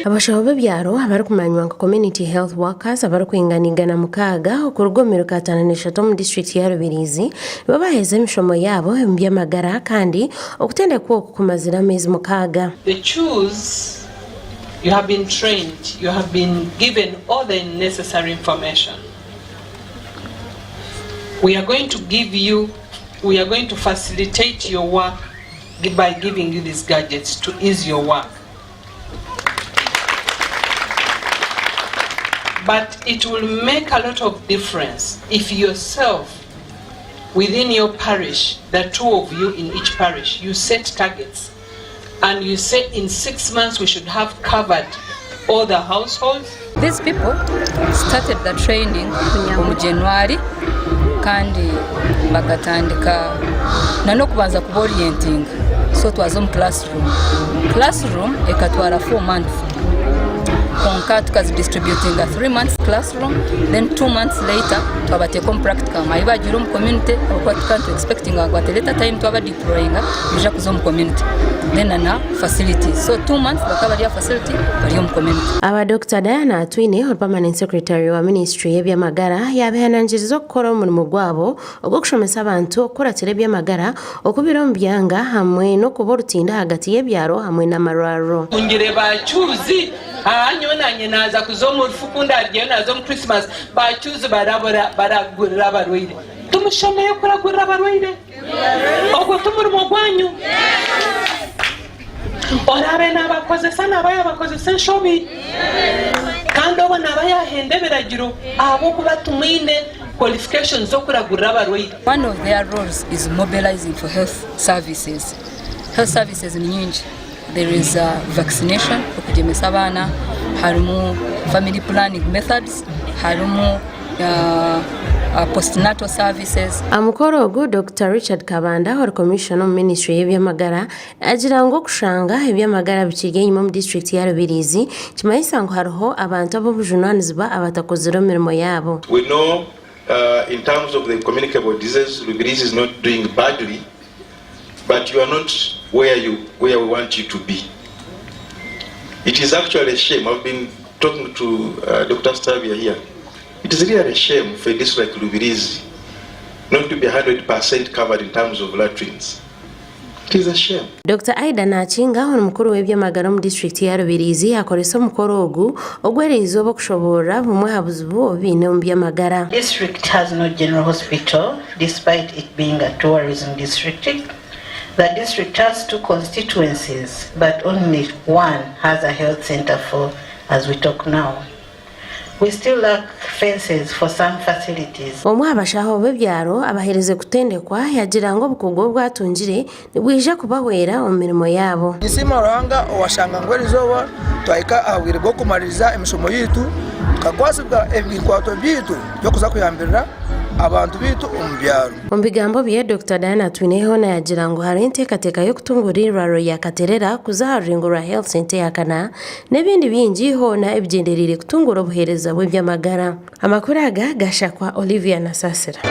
Abashaho b'ebyaro abarikumanywa nka Community Health Workers abarikwingana 600 okuruga omu miruka 53 omu disiturikiti ya Rubirizi nibo baaheza emishomo yaabo omu by'amagara kandi okutendekwa oku kumazire ameezi mukaaga. The choose you have been trained, you have been given all the necessary information. We are going to give you, we are going to facilitate your work by giving you these gadgets to ease your work. But it will make a lot of difference if yourself within your parish, the two of you in each parish, you set targets and you say in six months we should have covered all the households. These people started the training omu January kandi bakatandika na n'okubanza kuba orientinga so twaza omu classroom. Classroom ekatwara 4 months kwonka tukazidistributinga 3 months classroom then 2 months later twabateeka omu practicum ahi bagiire omu community ahabw'okuba tukaba nitu expectinga ngu at a later time twaba deployinga nibaija kuza omu community then na na facilities so 2 months bakaba bari aha facility bari omu community. Aba Dokita Diana Atwine ori Permanent Secretary wa Minisiture y'eby'amagara yaabehanangiriza okukora omurimo gwabo ogw'okushomesa abantu okukuratira eby'amagara, okubira omu byanga hamwe n'okuba orutindo ahagati y'ebyaro hamwe n'amarwariro. Ngire bacuuzi aha nyowe nanye naaza kuza omu rufu ku ndarugyeyo naaza omu Christmas bacuuzi barabura baragurira abarwaire. Timushemereire kuragurira abarwaire? Ogwo ti murimo gwanyu? Oraabe naabakozesa naaba yaabakozesa enshobi, kandi obwo naaba yaahenda ebiragiro ahabw'okuba timwine qualifications z'okuragurira abarwaire. One of their roles is mobilizing for health services. Health services ni nyingi. There is vaccination, okugyemesa abaana, harimu family planning methods, harimu postnatal services. Aha mukoro ogu, Dokita Richard Kabanda ori Commissioner omu minisiture y'eby'amagara Agira ngu okushanga eby'amagara bikiri enyima omu disiturikiti ya Rubirizi nikimanyisa ngu hariho abantu ab'obujunanizibwa abatakozire emirimo yaabo. We know in terms of the communicable diseases Rubirizi is not doing badly but you are not where you where we want you to be. It is actually a shame, I've been talking to Doctor Stavia here, it is really a shame for a district like Rubirizi not to be 100% covered in terms of latrines. It is a shame. Dokita Aidah Nakinga ori mukuru w'eby'amagara omu disiturikiti ya Rubirizi yaakoresa omukoro ogu ogw'eriizooba okushoboorora bumwe aha buzibu obu baine omu by'amagara. District has no general hospital despite it being a tourism district. The district has two constituencies but only one has a health centre for as we talk now. We still lack fences for some facilities. Omwe aha bashaho b'ebyaro abaherize kutendekwa yagira ngu obukugu obu atungire nibwija kubahwera omu mirimo yaabo. Ninsiima Ruhanga owashanga ngu erizooba twahika aha bwire bw'okumaririza emishomo yaitu tukakwasibwa ebikwato byaitu by'okuza kuyambirira abantu baitu omu byaro. Omu bigambo bye, Dokita Diana Atwinehoona yaagira ngu hariho enteekateeka y'okutunguura eirwariro rya Katerera kuza aha rurengo rwa Health Centre eya kana n'ebindi bingi hoona ebigyendereire kutunguura obuheereza bw'eby'amagara. Amakuru aga gashakwa Olivia Nasasira.